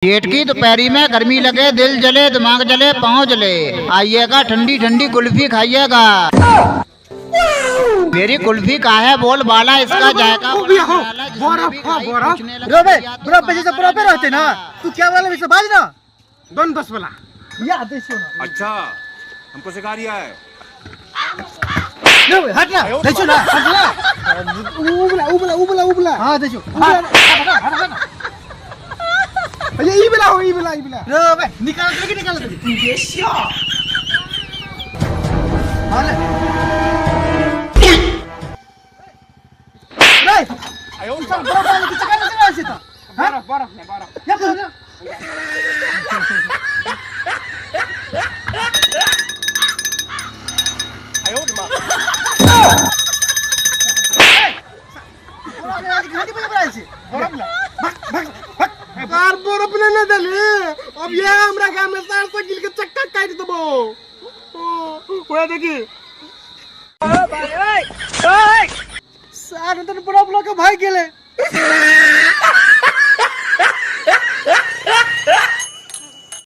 जेठ की दोपहरी में गर्मी लगे, दिल जले, दिमाग जले, पाँव जले, आइएगा ठंडी ठंडी कुल्फी खाइएगा। मेरी कुल्फी का है बोल बाला, इसका जायका ओ भैया हो, निराला, जिसने बर्फ भी हो, खाई, बर्फ। पूछने लगा, रो बे भैया तो बरफ पैसे से कहाँ बरफे का रहते ना। तू क्या वाला विषय बाज ना। दोन 10 वाला। या दे ना। अच्छा, हमको सिखा रिया है। रो बे हट ना, दे ना, हट ना। उबला उबला उबला उबला। हां, दे छो। ये ई वाला हो, ई वाला, ई वाला। रो बे, निकाल दे कि निकाल दे। हां ले रे, सब बरफ वाले की चक्कर में चला छै त। बरफ बरफ ने बरफ। या करो ना। बरफ ला, भाग भाग भाग। आर बरफ ने ना देली, अब ये हमरा गांव में सार साइकिल के चक्का काट देबो। ओ ओए देखी। सार तन बरफ लके भाग गेले।